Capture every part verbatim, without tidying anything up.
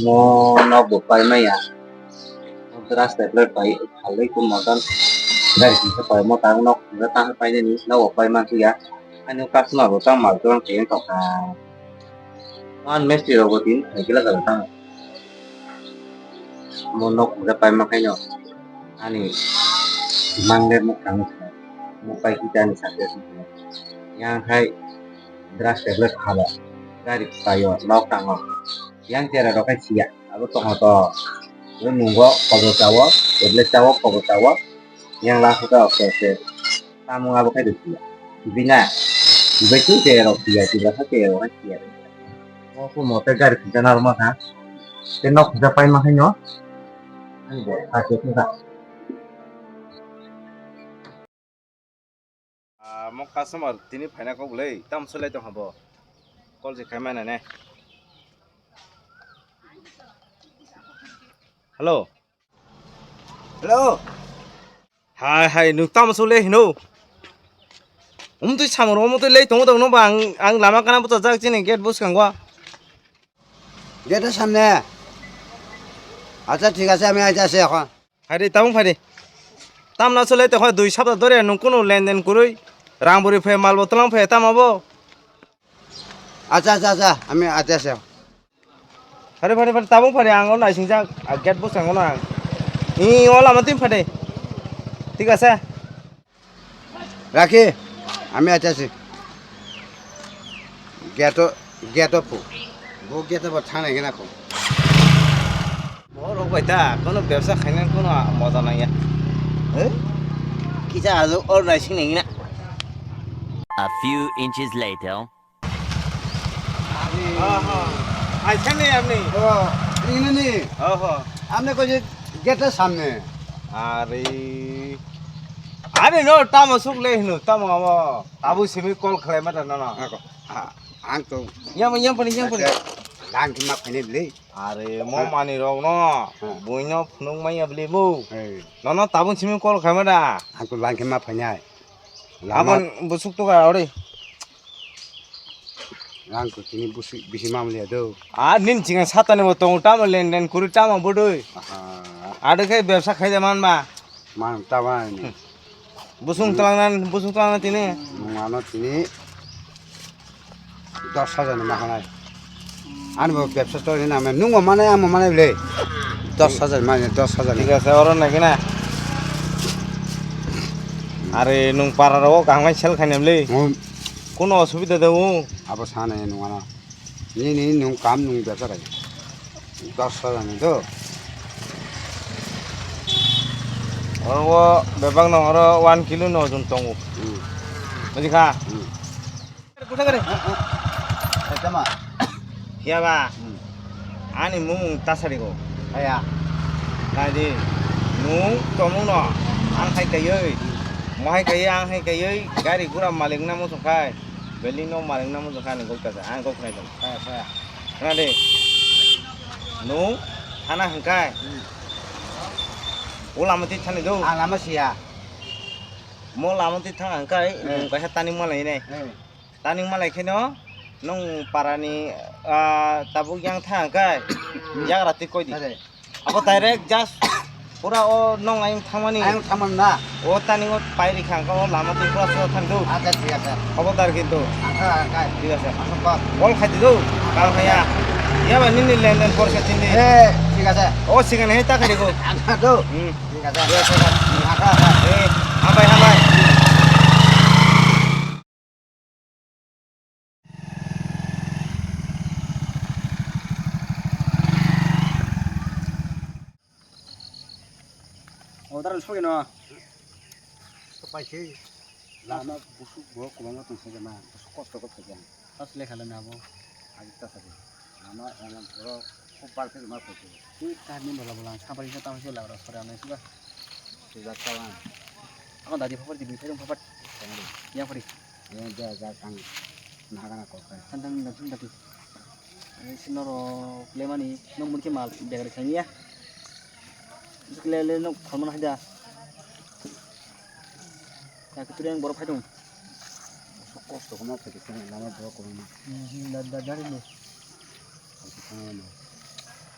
Mo nok bo pai maya. Mo rasta plate pai halai ko modan. Gari sing pai mo tang nok ta pai ni nok bo pai ma ya. Ani customer bo tang mal tong tong ka. Man mesti ro bo tin hai kila kala tang. Mo nok bo pai ma kai no. Ani mang le mo kang mo pai kita ni sa. Yang hai. Drugs tablet khala. Gari payo, nok tango. Yang chera rok khai siya. Abo tongmo to. Abo nungo kobo chawo, tablet chawo, kobo chawo. Yang last to oke oke. Tamung abo khai siya. Bina. Ibai tu chera rok siya, siya sa chera rok khai siya. Oku mote gari kita narma kha. Te nok kita pai ma khai no. Ani bo, kha siya. Ah, mo customer tini phaina kok le, tam sulai tong habo. Call se khai mana ne. Hello. Hello. Hai, hai, nuk tam sulai hino. Um tui samar, um tui lei tong tong no bang, ang lama kana buta jak chini gate bus kangwa. Gate samne. Acha thik ase, ami acha ase ekhon. Phaidi, tabung phaidi. Tamna chole te hoi dui sapta dore nung kunu lenden kurui. Rang buri phe mal botol phe tamo bo. Acha, acha, acha, ami acha se. Phaidi, phaidi, phaidi, tabung phaidi, ang o naising jak, a gate bwskango na. I o lama tin phaidi. Thik ase. Rakhi, ami acha si. Gate o, gate o phu. Bo gate o bo thang nai gana kho. Bo rok bai ta, kono bebsa khaina kono moja nang ya. He? Kisa ajo or naising nang na. A few inches later. Oho. Aisa ni apni? O, ini ni. Oho. Apni ko je gate samne. Are. Are no, tamo suk le hino, tamo amo. Tabu simi call khlai mata no no. Ako. Ha, ang to. Yang yang pani yang pani. Lang ki mak pani le. Are mo mani rok no. Ha. Buino phunuk maya bli bu. Hey. No no, tabu simi call khlai mata. Ang to lang ki mak pani. Lama. Amon busuk to ga ore. Rang ko tini busi, bisi mamliya do. A nin chinga satani bo tongo tamo lenden kuri tamo bodoi. Aha. Ado khe bebsa khaide man ba. Man tama ni. Busung twlangna, busung twlangna tini. Mano tini dos hajar ni mahanai. Ani bo bebsa to ni name nungo mane amo mane le. Dos hajar mane dos hajar ni. Thik ase, oro nai kena. Are nung para ro kaham sel khainam le. Kuno osubida de o. Abo sana ya nungana. Nini nung kam nung bebsa rai. Dos hajar ni do. Oro bebak no oro one kilo no ojun tongo. Hmm. Buji kha? Hmm. Kota kare? Tama. Hiya ba? Hmm. Ani mumung tasari ko. Aya. Tadi nung tomung no. Ang hai kayoi. Mo hai kayoi, ang hai kayoi. Gari gura malik na mo sungkai. Building no malik na mo sungkai ni gokta sa. Ang gok nai dong. Saya, saya. Kena de. Nung thana hangkai. Hmm. O lama ti thani do. Ang lama siya. Mo lama ti thang hangkai. Hmm. Nung kaisa tani malai ne. Hmm. Tani malai kheno nung parani, ah, tabuk yang thang kai yagra twi koi di. Abo direct just pura o nong ayang thangmani. Ayang thangmani na? O tani o pai ri khang o lama twi pura so thang do. Acha, thik ase. Khobordar kintu. Acha, kai. Thik ase. Asok kok. Call khai di do. Kal khaya. Ya ba nini lenden porsa tindi. Eh, thik ase. O singan he ta khai di go. Acha do. Hmm. Thik ase. Thik ase. Acha, acha. Eh, hambai, hambai. Order soi no. Sopai se lama busuk bo kwbangma tong sajama, busuk kosto khe phaikha. Tas lekha le nabo. Agi ta sabi. Lama emon boro khub bal khe ma phaikha. Twi kaham ni bola bola ang sabari sa tamo se lagra sore anai suga. Sujak kawan. Ako dadi phapar di bithai rung phapar. Yang pari. Yang dia ja kang nagana kok kai. Santang dadi santang dadi. Ani sinoro lemani nong mungkin mal begar kanya. Jukle le nok khormon haida. Ya, ketu yang borok phaidung. Sok kosto koma phaidi kena lama borok koma. Hmm, hmm, da, da, dari lu. Kosto koma no.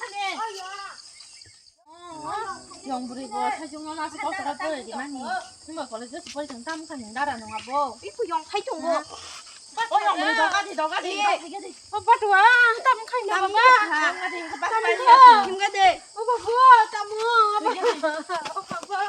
thane. Yong bwrwi bo saichung no nasu kosto khe pore di mani. Nima college o pore thang tam khan dara nung abo. Iku yong khai tongo. O yong bwrwi doga di, doga di. O batua tam khai na baba. Himga de. O babu, tamu. O baba.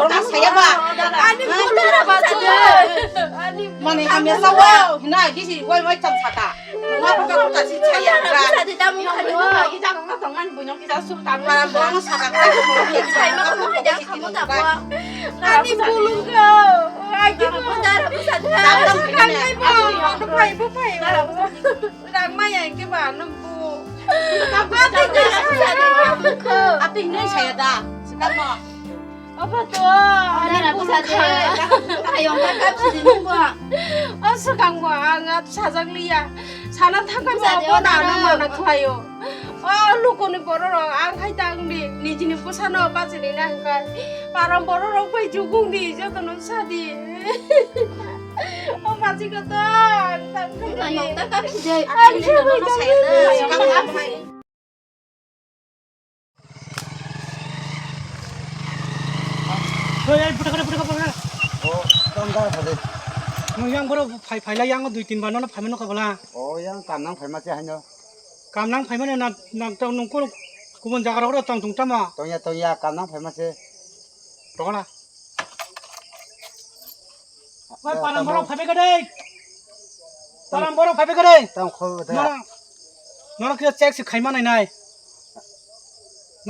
borok no saya ba. Ani bulu ra ba. Ani mani hamya sawa hina gisi wai wai cham saka. Nunga buka buka si saya ba. Sadi tamu khani ba. Para borok no saka. Ani bulu ga. Ai ki mo. Dara busa dara. Saka ngai ba. Pai bu pai. Rang maya hingke ba nung bu. Ati nung saya da. Sekarang no. Apa to? Ani busa de. Ayong ka kap si nung ba. O sekarang ba ang at sajak liya. Sana thangka ba apa na nang mana khlayo. O lukoni borok rok ang hai tang di. Nijini busa no bachini nang kai. Param borok rok bai jugong di joto no sadi. O machi kotor, tang khe. Ayong ta kap si de. Ani no no saya da. Oi, oi, buta kare, buta kare, buta kare. O, tong da thade. Nung yang boro phai phai la yang dui tin ba no phai mano ka bala. O, yang kam nang phai ma se haino. Kam nang phai mano na na tong nung ko kubun jaga ro tong tung tama. Tong ya, tong ya, kam nang phai ma se. Tong na. Wai, param borok phaibai kade. Param borok phaibai kade. Tamo khobor da. Norok, norok kisa check se khaima nai nai.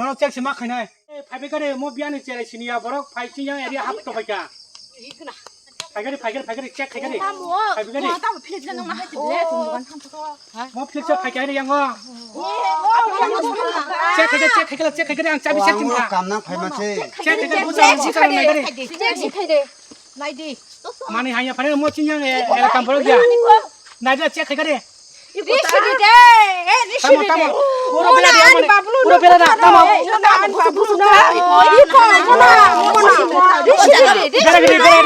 Norok check se ma khainai. Phaibai kade, mo biyani cherai siniya borok phai sini yang area hap to phaika. Phaikade, phaikade, phaikade, check khaikade. Phaibai kade. Mo philip se phaikade yang o. Check khaikade, check khaikade, check khaikade, ang chabi check thumkha. Kam nang phai ma se. Check khaikade, bucha, bucha nai kade. Check khaikade. Nai di. Mani hanya phare mo chini yang e, e kam borok ya. Nai da check khai kare. Rishidi de, e rishidi de. Tamo, tamo. Uro bela de, uro bela da, tamo. Iko, iko, iko. Rishidi de. Gara, gara, gara,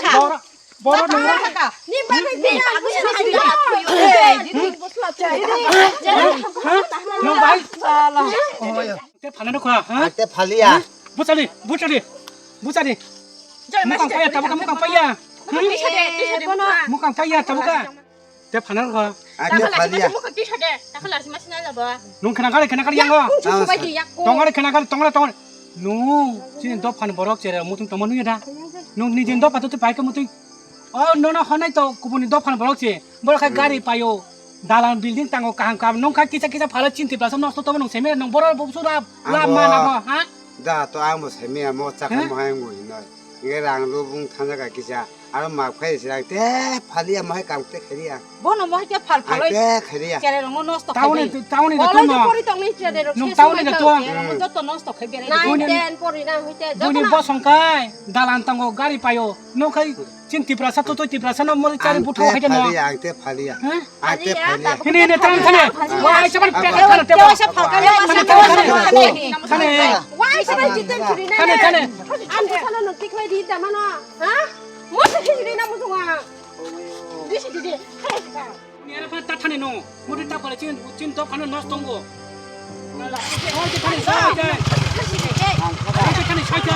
gara. Boro nung. Ni bagwi ni bagwi. Nung bai. Te phalano kha, ha? Te phaliya. Buchali, buchali, buchali. Mukang paya, tabuka mukang paya. Mukang paya, tabuka. Te phalano kha. Te phaliya. Nung khna kali, khna kali yango. Tongare khna kali, tongare, tongare. Nung, chini dophan borok chere mutung tongma nungya da. Nung nijin dopha tu pai ka mutung. O nono honai to kubuni dophan borok che. Borok khai gari payo. Dalan building tango kaham kaham. Nung khai kisa kisa phala chinti plasa nosto tomo nung seme nung borok bo sura la mana bo, ha? Da to ang bo seme amo chakha mo hai ngui noi. Nge rang lu bung thanja ka kisa. Aro ma khai sira te phaliya mo hai kam te khaliya. Bono mo hai ke phal phal. Te khaliya. Chere rong nosto khai. Tauni, tauni da to no. Pori tong ni chere rong. Nung tauni da to. Joto nosto khai bere. Nine, ten pori na hoite. Buni bosong khai dalan tango gari payo. Nung khai Chin Tiprasa, to, to Tiprasa no mori chari butho khai no. Ang te phaliya, ang te phaliya. Hini, hini, tang thane. Wa, ai saban pe thane, te wa. Thane, thane. Thane, thane. Ang sana no tikhlai di damano. Ha? Mo se khijri na mo sunga. Disi didi. Ni ara pa ta thane no. Mo ta pale chin, chin to khane nos tongo. Oi, te thani sai, te. Oi, te thani sai, te.